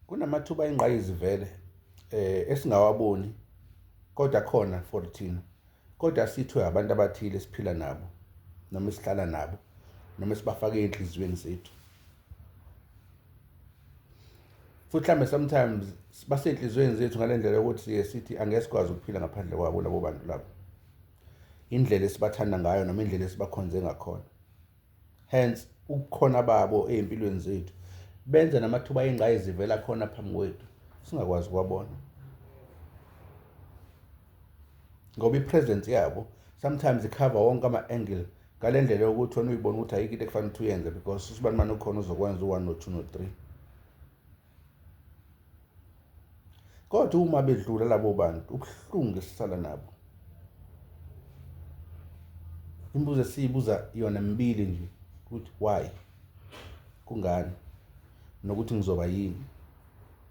Kunamathuba ayingqayizivele esingawaboni kodwa khona for thina, kodwa sithiwe abantu abathile esiphila nabo noma esihlala nabo noma esibafake ey'nhliziyweni zethu. Futhi mhlawumbe sometimes basey'nhliziyweni zethu ngale ndlela yokuthi siye sithi angeke sikwazi ukuphila ngaphandle kwabo labo bantu labo, indlela esibathanda ngayo noma indlela esibakhonze ngakhona. Hence ubukhona babo ey'mpilweni zethu benza namathuba ayingqayizivela khona phambi kwethu singakwazi ukuwabona, ngoba i-presence yabo sometimes ikhava wonke ama-angle ngale ndlela yokuthi wena uyibona ukuthi ayikho into ekufanele ukuthi uyenze, because usibani mani ukhona uzokwenza u-one no-two no-three. Kodwa uma bedlula labo bantu, ubuhlungu esisala nabo, imibuzo esiyibuza yona mibili nje, ukuthi why, kungani, nokuthi ngizoba yini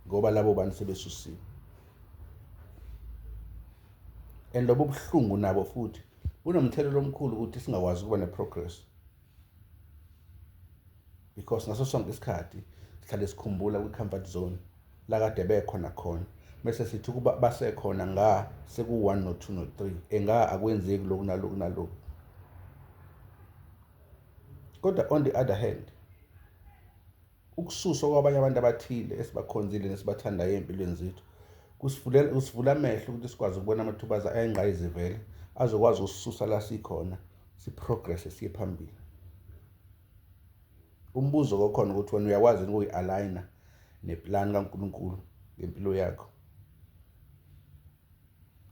ngoba labo bantu sebesusiwe. And lobo buhlungu nabo futhi bunomthelela omkhulu ukuthi singakwazi ukuba ne-progress, because ngaso sonke isikhathi sihlale sikhumbula kwi-comfort zone la kade bekhona khona, bese sithi ukuba basekhona nga seku-one no-two no-three, enga akwenzeki lokhu naloku naloku. Kodwa on the other hand, ukususwa kwabanye abantu abathile esibakhonzile nesibathandayo ey'mpilweni zethu kusivula amehlo ukuthi sikwazi ukubona amathuba ayingqayizivele azokwazi ukusisusa la sikhona, siprogresse siye phambili. Umbuzo kokhona ukuthi wena uyakwazi yini ukuyi-aligna neplan kaNkulunkulu ngempilo yakho?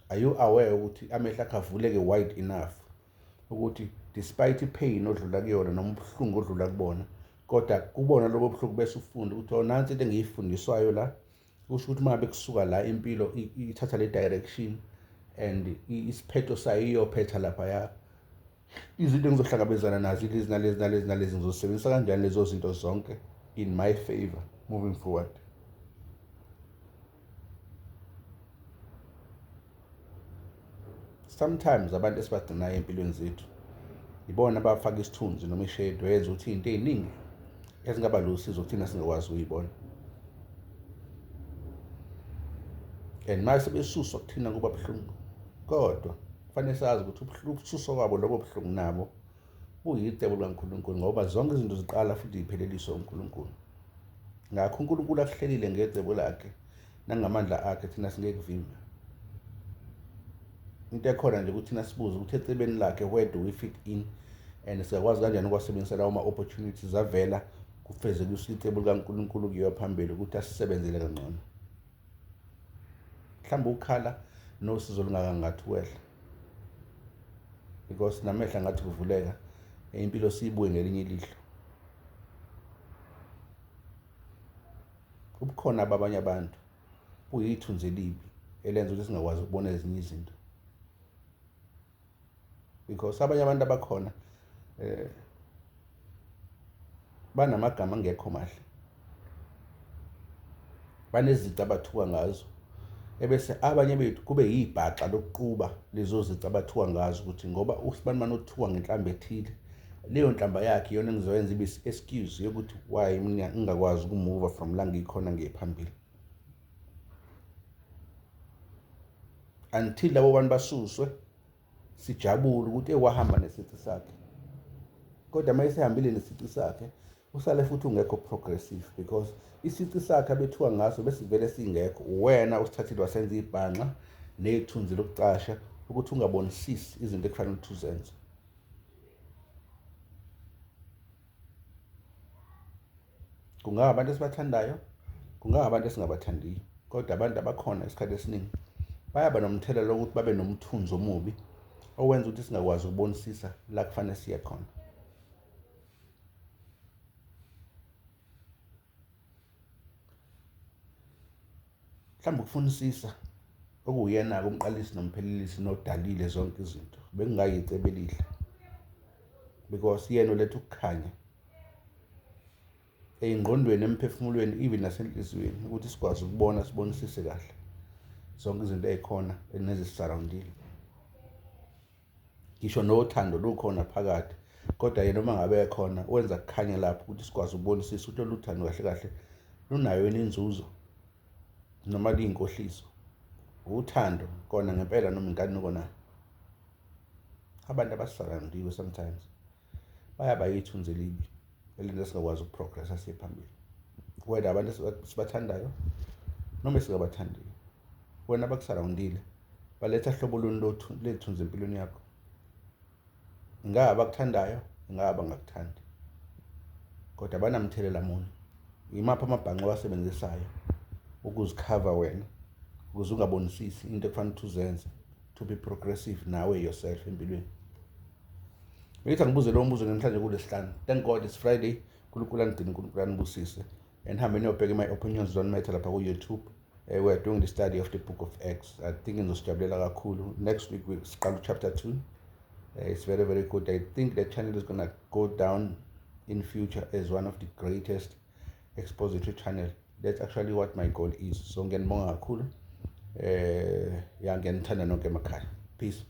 Are you aware ukuthi amehlo akho avuleke wide enough ukuthi despite i-pain odlula kuyona noma ubuhlungu odlula kubona, kodwa kubona lobo buhlungu bese ufunda ukuthi oh, nansi into engiyifundiswayo la, kusho ukuthi uma ngabe kusuka la impilo ithatha le direction and isiphetho sayo iyophetha laphaya, izinto engizohlangabezana nazo ilezi nalezi nalezi nalezi, ngizosebenzisa kanjani lezo zinto zonke in my favor moving forward. Sometimes abantu esibagcinayo empilweni zethu ibona abafaka isithunzi noma ishade yenza ukuthi izinto ey'ningi ezingaba lusizo kuthina singakwazi ukuyibona, and uma sebesuswa kuthina kuba buhlungu. Kodwa kufanele sazi ukuthi ukususwa kwabo lobo buhlungu nabo buyicebo likaNkulunkulu, ngoba zonke izinto ziqala futhi zipheleliswe uNkulunkulu. Ngakho uNkulunkulu akuhlelile ngecebo lakhe nangamandla akhe, thina singeke kuvimbe. Into ekhona nje ukuthi thina sibuze ukuthi ecebeni lakhe where do we fit in, and singakwazi kanjani ukuwasebenzisa lawo ma-opportunities avela kufezekisa icebo likaNkulunkulu kuyiwa phambili ukuthi asisebenzele kangcono. Mhlawumbe ukukhala nosizo olungaka ngathi wehla, because namehla ngathi kuvuleka impilo siyibuke ngelinye ilihlo. Ubukhona babanye abantu buyithunzi elibi elenza ukuthi singakwazi ukubona ezinye izinto, because abanye abantu abakhona banamagama angekho mahle, banezici abathuka ngazo, ebese abanye bethu kube yibhaxa lokuquba lezo zici abathuka ngazo, ukuthi ngoba usibanibani othuka ngenhlamba ethile, leyo nhlamba yakhe iyona engizoyenza ibe excuse yokuthi why mina ngingakwazi ukumuva from la ngikhona ngiye phambili, until labo bantu basuswe sijabule ukuthi ewahamba nesici sakhe. Kodwa uma esehambile nesici sakhe usale futhi ungekho progressive, because isici sakhe abethiwa ngaso besivele singekho, wena usithathile wasenza ibhanxa nethunzi lokucasha ukuthi ungabonisisi izinto ekufanele ukuthi uzenze. Kungaba abantu esibathandayo, kungaba abantu esingabathandiyo, kodwa abantu abakhona isikhathi esiningi bayaba nomthelela wokuthi babe nomthunzi omubi owenza ukuthi singakwazi ukubonisisa la kufanele siye khona. Mhlawumbe ukufunisisa okuwuyena-ke umqalisi nomphelelisi nodalile zonke izinto bekungayicebo elihle, because yena uletha ukukhanya ey'ngqondweni, emphefumulweni, even nasenhliziyweni, ukuthi sikwazi ukubona sibonisise kahle zonke izinto ey'khona nezisisarawundile. Ngisho nothando lukhona phakathi, kodwa yena uma ngabe ekhona wenza kukhanye lapho ukuthi sikwazi ukubonisisa ukuthi lolu thando kahle kahle lunayo yini inzuzo Noma liyinkohliso, uthando kona ngempela noma inkanuko na? Abantu abasisurroundiwe sometimes bayaba yithunzi elibi elenza singakwazi ukuprogressa siye phambili, whether abantu esibathandayo noma esingabathandiyo. Wena abakusurroundile baletha hlobo luni lethunzi empilweni yakho? Ingabe abakuthandayo, ingabe abangakuthandi, kodwa banamthelela muni? Imaphi amabhanqa owasebenzisayo ukuzikhava wena ukuze ungabonisisi into ekufanele ukuthi uzenze to be progressive nawe yourself empilweni? Ngithi angibuze lowo mbuzo namhlanje kulesihlanu. Thank God it's Friday. UNkulunkulu anigcine, uNkulunkulu anibusise. And hambe niyobheka my opinions don't matter lapha ku-YouTube. We are doing the study of the Book of Acts. I think ngizosijabulela kakhulu. Next week we siqala chapter 2. It's very, very good. I think the channel is gonna go down in future as one of the greatest expository channel. That's actually what my goal is. So ngiyanibonga kakhulu. Ya, ngiyanithanda nonke emakhaya. Peace.